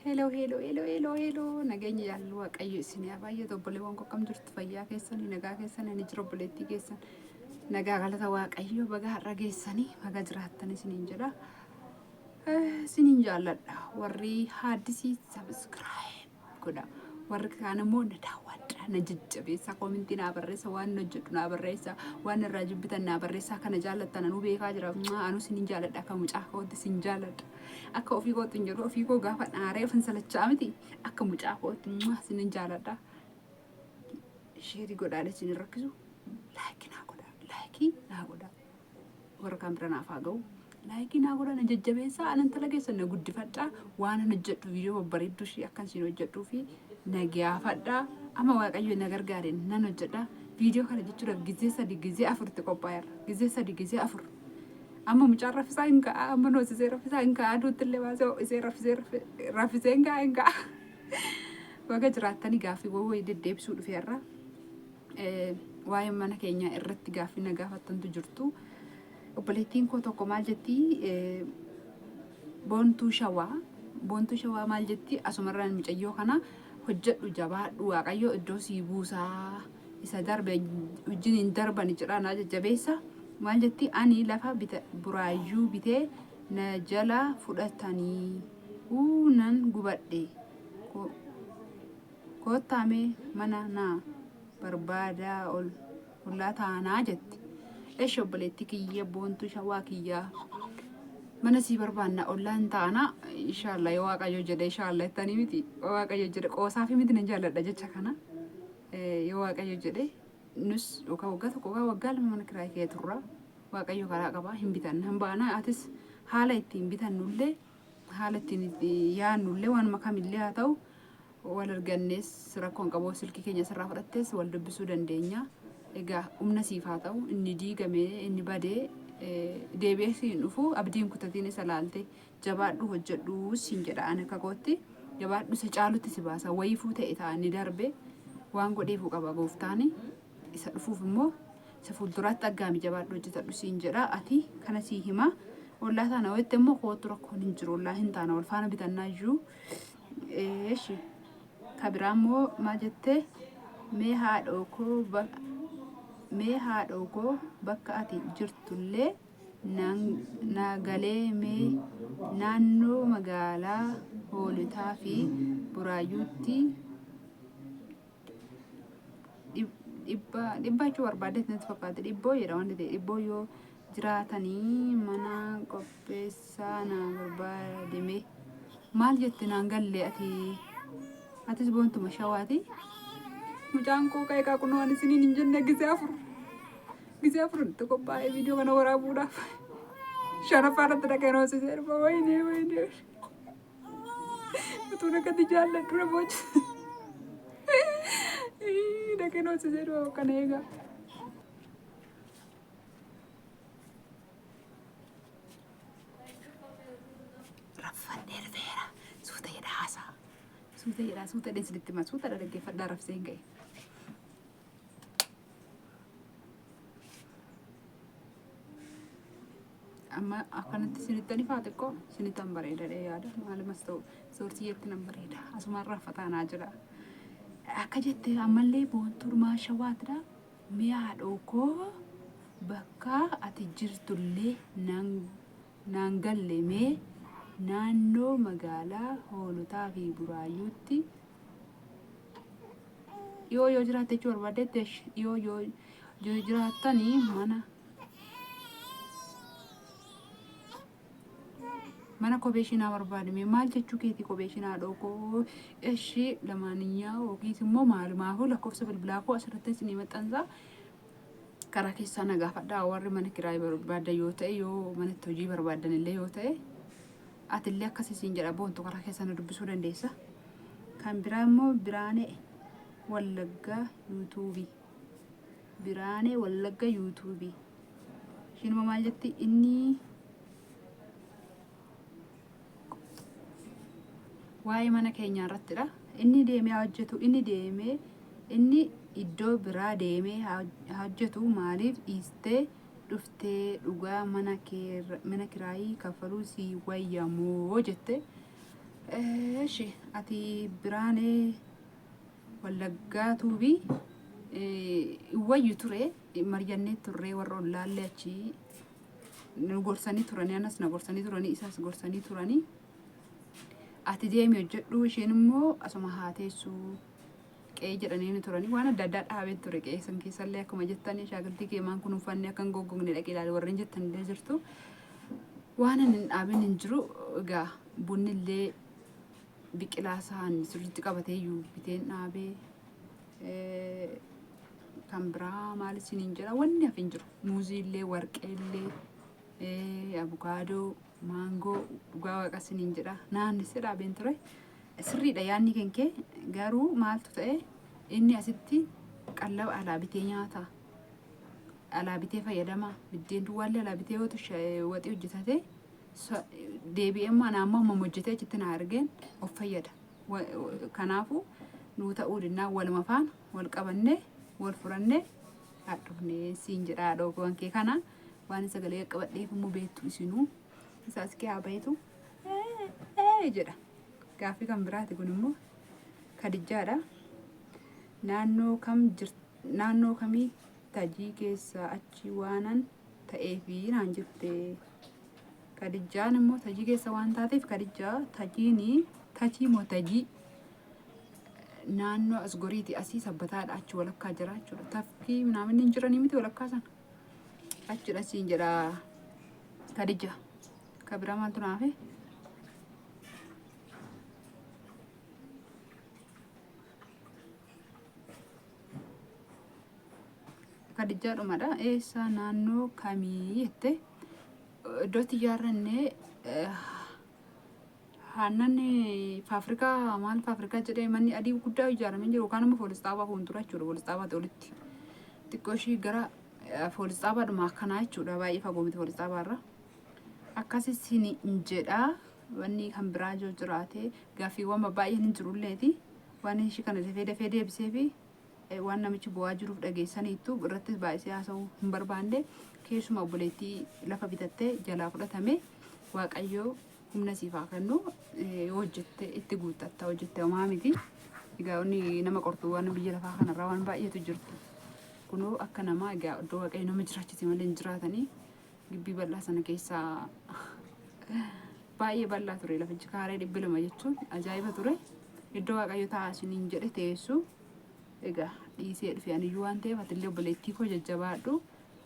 Hello, hello, hello, hello, hello. Nageenya jaalala Waaqayyo isin haa baay'atu. Obboleewwan koo, akkam jirtu? Fayyaa keessanii, nagaa keessanii? Ani jira, obboleettii keessan. Nagaa, galata Waaqayyo. Baga har'a geessanii, baga jiraattan isiniin jedha. Isiniin jaalladha. Warri haaddisii subscribe godha. Warri kaan immoo na daawwadha, na jajjabeessa, comment naa barreessa, waan hojjedhu naa barreessa, waan irraa jibbitan naa barreessa, kana jaallattan anuu beekaa jira. Anuu isiniin jaalladha, akka mucaa kootti isin jaalladha. Akka ofii kootti hin jedhu, ofii koo gaafa dhaaree ofin salachaa miti, akka mucaa kootti isinin jaaladha. Share godhaadha, isin hin rakkisu. Like naa godhaa, like naa godhaa. Warra kaan bira naaf haa ga'u. Like naa godhaa, na jajjabeessaa, anan intala keessan na guddifadhaa, waan an hojjedhu viidiyoo babbareedduu ishee akkan isin hojjedhuu fi na gaafadhaa. Amma Waaqayyo na gargaare nan hojjedha. Viidiyoo kana jechuudhaaf gizee 3, gizee 4 itti qophaa'eera. Gizee 3, gizee 4. Amma mucaan raffisaa hin ka'a, amma noosisee raffisaa hin ka'a, aduutti illee baasee ho'isee raffisee raffisee hin ka'a, hin ka'a. Baga jiraattanii. Gaaffii wayii deddeebisuu dhufeerra. Waa'ee mana keenyaa irratti gaaffii na gaafattantu jirtu. Obboleettiin koo tokko maal jetti? Boontuu Shawaa. Boontuu Shawaa maal jetti? Asumarraan mucayyoo kana hojjedhu, jabaadhu, Waaqayyo iddoo sii buusaa, isa darbe wajjin hin darbani jedhaa naa jajjabeessa. Maal jetti? Ani lafa bita Buraayyuu bitee na jala fudhatanii, uu nan gubadhe, koottaamee mana naa barbaadaa, ol ollaa taanaa jetti. Eshi, obboleettii kiyya, Boontuu Shawaa kiyyaa, mana sii barbaanna, ollaa hin taana inshallah, yoo Waaqayyo jedhe. Inshallah jettanii miti? Yoo Waaqayyo jedhe, qoosaa fi miti, nan jaalladha jecha kana. Yoo Waaqayyo jedhe, nus yookaan waggaa 1 yookaan waggaa 2 mana kiraayii kee turra. Waaqayyo karaa qaba, hin bitanna, hin baana. Atis haala ittiin bitannullee, haala ittiin yaadnullee, waanuma kamillee haa ta'u, wal argannees rakkoon qabu, silkii keenya sirraa fudhattees wal dubbisuu dandeenya. Egaa humna siif haa ta'u. Inni diigame, inni badee deebi'ee siin dhufu, abdiin kutatiin isa laalte jabaadhu, hojjedhu siin jedha. Ani akka kootti jabaadhu, isa caalutti si baasa. Wayiifuu ta'e ta'a, inni darbe waan godheefuu qaba gooftaani. Isa dhufuuf immoo isa fuulduraatti aggaami, jabaadhu, hojjetadhu siin jedha. Ati kana sii hima. Ollaa taana wayitti immoo kootu, rakkoon hin jiru, ollaa hin taana, wal faana bitannaa iyyuu. Eeshi. Ka biraa immoo maal jettee? Mee haadhoo koo, bakka ati jirtullee na galee, mee naannoo magaalaa Hoolotaa fi Buraayyuutti dhibba dhibba jechuu barbaaddetti natti fakkaate, dhibboo jedha wanti ta'e, dhibboo yoo jiraatanii mana qopheessaa na barbaademe. Maal jette? Naan galle. Ati atis Boontuma Shawaati. Mucaan koo qeeqaa kunoo, ani isiniin hin jenne, gizee 4, gizee 4 itti qophaa'ee viidiyoo kana waraabuudhaaf, shanaffaa irratti dhaqee noosisee dhufa. Wayinee, wayinee, utuun akkatti jaalladhu na boochisa. Dhaqee noosisee dhufa kana eegaa. Raffadhee dhufeera. Suuta jedhaa haasaa. Suuta jedhaa, suuta jedhee isinitti hima. Suuta dhaggeeffadhaa, rafsee hin ga'e. Amma akkanatti isinitti ani faa xiqqoo isinitti an bareeda dhee yaada. Maalumas ta'u soortiyyeetti nan bareeda. Asumaan raffataa naa jira. Akka jette ammallee Boontuudhumaa Shawaatidha. Mee haadhoo koo, bakka ati jirtullee naan galle, mee naannoo magaalaa Hoolotaa fi Buraayyuutti dhiyoo yoo jiraatte jechuu barbaaddetti, dhiyoo yoo jiraattanii mana kophee naa barbaadame. Maal jechuu keetii? Kophee haadhoo koo, eshi lamaaniyyaa yookiis immoo maalumaafuu lakkoofsa bilbilaa koo asirratti isinii maxxansaa, karaa keessaa na gaafadhaa. Warri mana kiraayii barbaadan yoo ta'e, yoo manatti hojii barbaadan illee yoo ta'e, atillee akkas isiin jedha, Boontu, karaa keessaa na dubbisuu dandeessa. Kan biraa immoo Biraanee Wallaggaa YouTube, Biraanee Wallagga YouTube, ishiin immoo maal jetti? Inni waa'ee mana keenyaa irrattidha. Inni deemee haa hojjetu, inni deemee, inni iddoo biraa deemee haa hojjetu, maaliif dhiistee dhuftee? Dhugaa mana kiraayii kaffaluu si wayya moo jette. Eshi ati Biraanee Wallaggaa tuubii wayyu ture maryannee turree warra ollaallee achii nu gorsanii turanii anas na gorsanii turanii isas gorsanii turanii ati deemi hojjedhu isheen immoo asuma haa teessu qe'ee jedhanii ni turanii waan adda addaa dhaabeen ture qe'ee san keessallee akkuma jettanii shaakiltii kee maan kunuunfannee akka hin goggogne dhaqee ilaali warreen jettan illee jirtu. Waan ani hin dhaabin hin jiru egaa bunni illee biqilaa isaan sirriitti qabatee iyyuu biteen dhaabee kan biraa maal isiniin jedha wanni hafe hin jiru muuzii illee warqee illee abukaadoo maangoo dhugaa waaqa isiniin jedha naannessee dhaabeen ture sirriidha yaadni kenkee garuu maaltu ta'e inni asitti qallaba alaa bitee nyaata alaa bitee fayyadama biddeen duwwaallee alaa bitee yoo waxii hojjetate deebi'ee immoo anaa immoo hammam hojjetee achitti na argeen of fayyada. Kanaafuu nuu ta'uu dinnaa waluma faana wal qabannee wal furannee hadhufnee siin jedha haadha waan kee kana waan sagalee qaqqabadheef immoo beektu isinuu isaas kee haa bahetu ee jedha. Gaaffii kan biraati kun immoo Kadijjaadha. Naannoo kam naannoo kamii tajii keessaa achi waanan ta'eefi naan jette. Kadijjaan immoo tajii keessa waan taateef Kadijjaa tajiini tajii moo tajii naannoo asgoriiti asii sabbataadha achi walakkaa jira jechuudha. Tafkii minaaminni hin jiranii miti walakkaa sana. Achidha siin jedha Kadijja. Ka biraa maaltu naafe? Kadijjaadhumadha. Eessa naannoo kamii jette iddoo itti ijaarranne aannan faafrikaa maal faafrikaa jedhee manni adii guddaa ijaaramee jiru yookaan immoo poolis xaabaa fuuldura jechuudha. Poolis xaabaati olitti xiqqoo ishii gara poolis xaabaadhuma akkanaa jechuudha. Baay'ee fagoo miti poolis xaabaarra. Akkasi sin jedha wanni kan biraa yoo jiraate gaaffiiwwan baay'een hin jirulleeti. Waan ishii kana dafee dafee deebisee fi waan namichi bu'aa jiruuf dhageessaniittu irrattis baay'isee haasa'uu hin barbaanne keessuma obboleettii lafa bitattee jalaa fudhatame waaqayyoo humna siif haa kennu yoo hojjette itti guuttatta hojjette homaa miti. Egaa inni nama qortu waan biyya lafaa kanarraa waan baay'eetu jirti. Kunoo akka namaa egaa iddoo waaqayyo nama jiraachise malee hin jiraatanii gibbii bal'aa sana keessaa baay'ee bal'aa ture lafichi kaaree 200 jechuun ajaa'iba ture. Iddoo waaqayyo taa'aa isiniin jedhe teessu. Egaa dhiisee dhufe aniyyuu waan ta'eef atillee obboleettii koo jajjabaadhu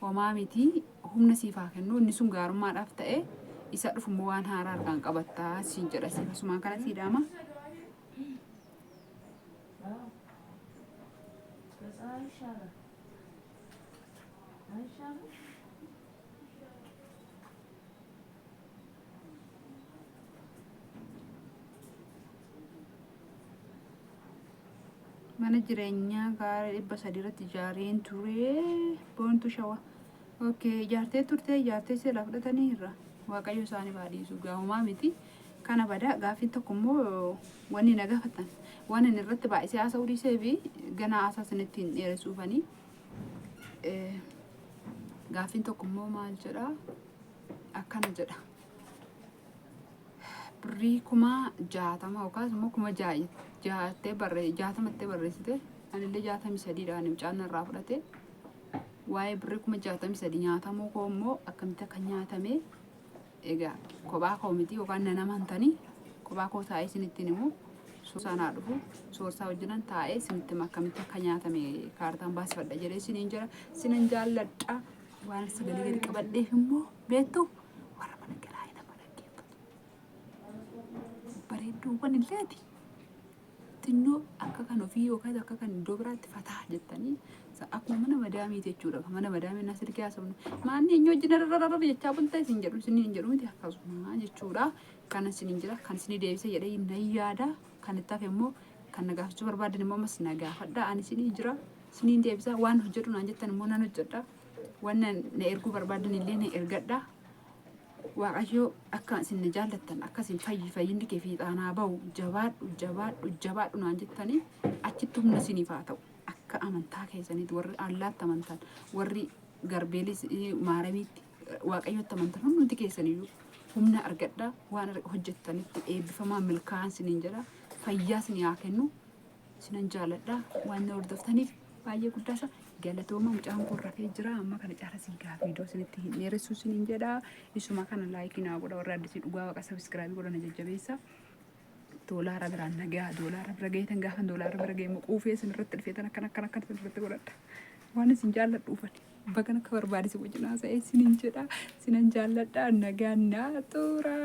homaa miti humna siif haa kennu inni sun gaarummaadhaaf ta'e isa dhufu immoo waan haaraa harkaan qabattaa siin jedha siif asumaan kana sii dhaama. Mana jireenyaa kaaree 300 irratti ijaareen ture. Boontuu Shawaa. Okay, ijaartee turtee ijaartee seelaa fudhatanii irra. Waaqayyo isaaniif haa dhiisu. Gaahumaa miti. Kana bada gaaffiin tokko immoo wanni na gaafatan waan inni irratti baay'isee haasa'uu dhiisee fi ganaa haasaa isinitti hin dheeressuufanii. Gaaffiin tokko immoo maal jedha? Akkana jedha. Birrii 60,000 yookaas immoo 6,000 jettee 60 jettee barreessite anillee 63dha ani mucaan narraa fudhate. Waa'ee birrii 63,000 nyaatamuu koo immoo akkamitti akka nyaatame egaa kophaa koo miti yookaan nan amantanii kophaa koo taa'ee isinittiin himu soorsaa naa dhufu soorsaa wajjinan taa'ee isinitti hima akkamitti akka nyaatame kaartaan baasifadha jedhee isiniin jira isinan jaalladha waan sagalee gadi qabadheef immoo beektu warra mana kiraa nama dhaggeeffatu bareedduuwwan illeeti xinnoo akka kan ofii yookaan akka kan iddoo biraatti fataa jettanii akkuma mana madaamiiti jechuudha. Mana madaamii na silkii haasofnu maanni eenyu wajjin rarrarrar jechaa bulta isin jedhu isin hin jedhu miti akkasuma jechuudha. Kana isin hin jira kan isin deebise jedhee nan yaada kan itti hafe immoo kan na gaafachuu barbaadan immoo ammas na gaafadha ani isin jira isiniin deebisa waan hojjedhu naan jettan immoo nan hojjedha waan na erguu barbaadan illee na ergadha. Waaqayyo akka isin na jaallattan akka isin fayyi fayyinni kee fiixaan haa ba'u jabaadhu jabaadhu jabaadhu naan jettanii achitti humna isiniif haa ta'u akka amantaa keessaniitti warri allaatti amantan warri garbeelis maaramiitti waaqayyotti amantan hundumti keessaniyyuu Humna argadhaa, waan hojjettanitti eebbifamaa, milkaa'aa isiniin jedha. Fayyaa isinii haa kennu. Isinan jaaladha. Waan na hordoftaniif baay'ee guddaasa galatooma. Mucaan kun rafee jira. Amma kana caala isin gaa viidiyoo isinitti hin dheeressu isiniin jedha. Isuma kana like naa godha, warra addisii dhugaa waaqa subscribe godha, na jajjabeessa. Doolaara biraan nagaa doolaara bira gaheetan, gaafa doolaara bira gahee quufee isin irratti dhufeetan akkana akkana akkana isin irratti godhadha. Waan isin jaalladhuufani. Bagan akka barbaade isin wajjin haasa'ee isiniin jedha. Isinan jaalladha. Nagaan naa tura.